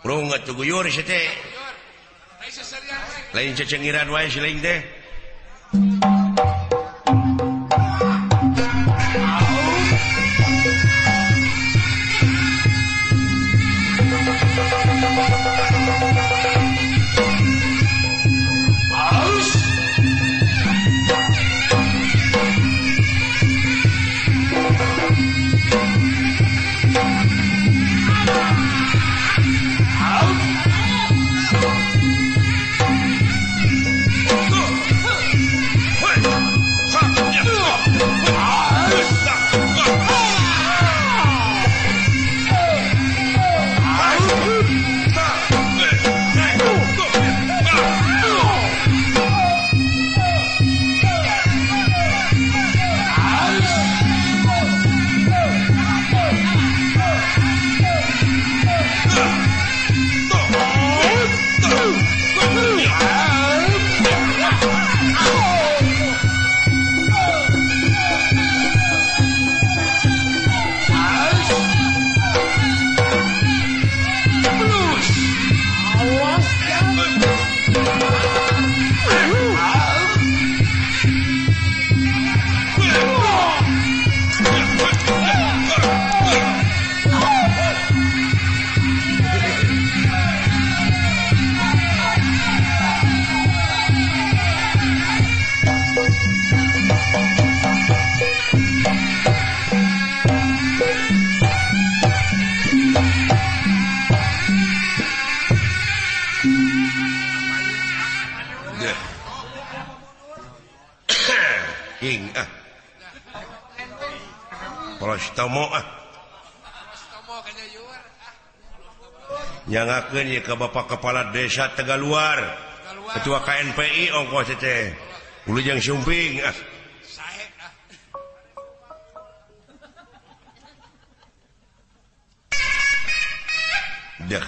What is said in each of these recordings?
Urang atuh guyur sia teh. Lain cecengiran wae si lain teh. Tomo ah nyangakeun ieu ka Bapak Kepala Desa Tegaluar, Ketua KNPI ongkos teh Wilujeng Sumping ah. Deh.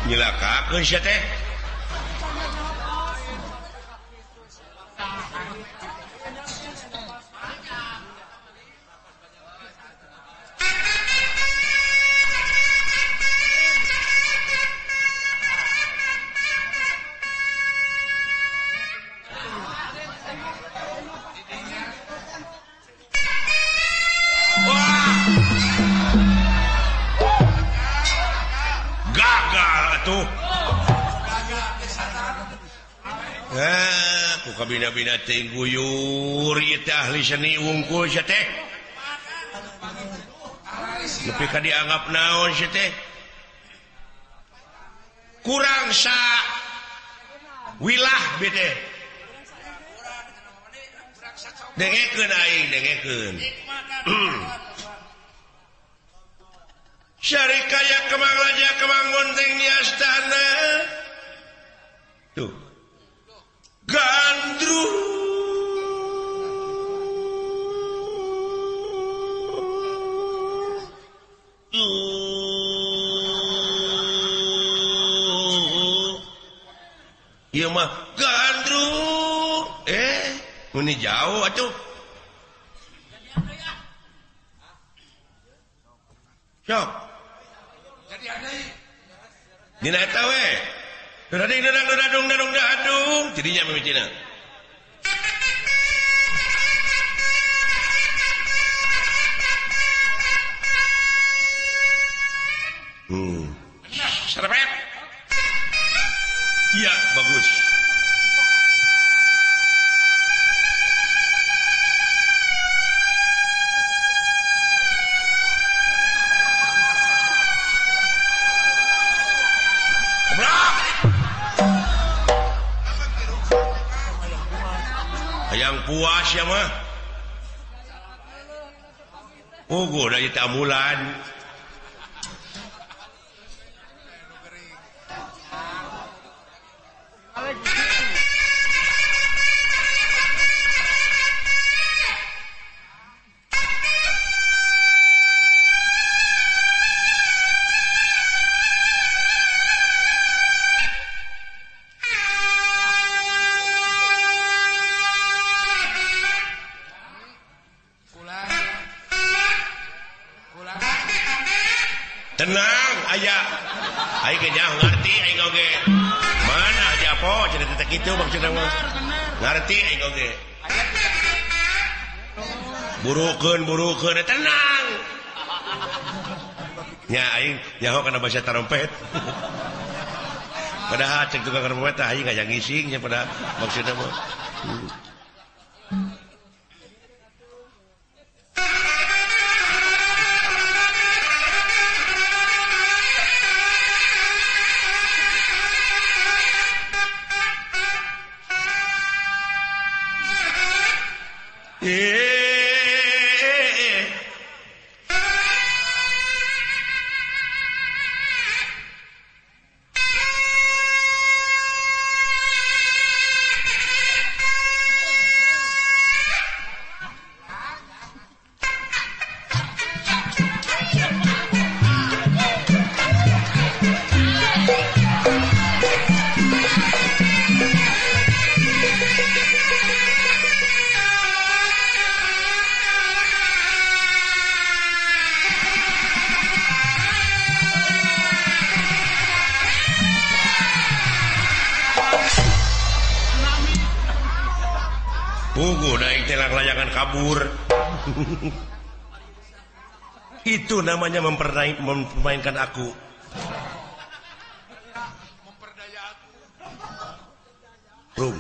Nyilakakeun sia teh. Bina-bina teh guyur ieu teh ahli seni wungkul sia teh. Nepi ka dianggap naon sia teh? Kurang sa wilah bi teh. Dengekeun aing, dengekeun. Syarikaya kemang raja kemang bonteng di astana. Tuh. Gandrung ieu mah gandrung meni jauh atuh. Sok dina eta we. Dading dadang dadung dadung dadung jadinya mimitina. bagus. Hayang puas ya mah. Puguh dari ambulan. Tenang aya aing ge nyaho ngarti aing oge mana aja po cenah teh kitu maksudna mah ngarti aing oge burukeun burukeun tenang nya aing nyaho kana bahasa tarompet padahal cek tukang trompet aing hayang ngising nya pada maksudna mah. Puguh naik telang layangan kabur. Itu namanya mempermainkan aku. Memperdaya aku. Rum.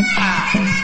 Ah.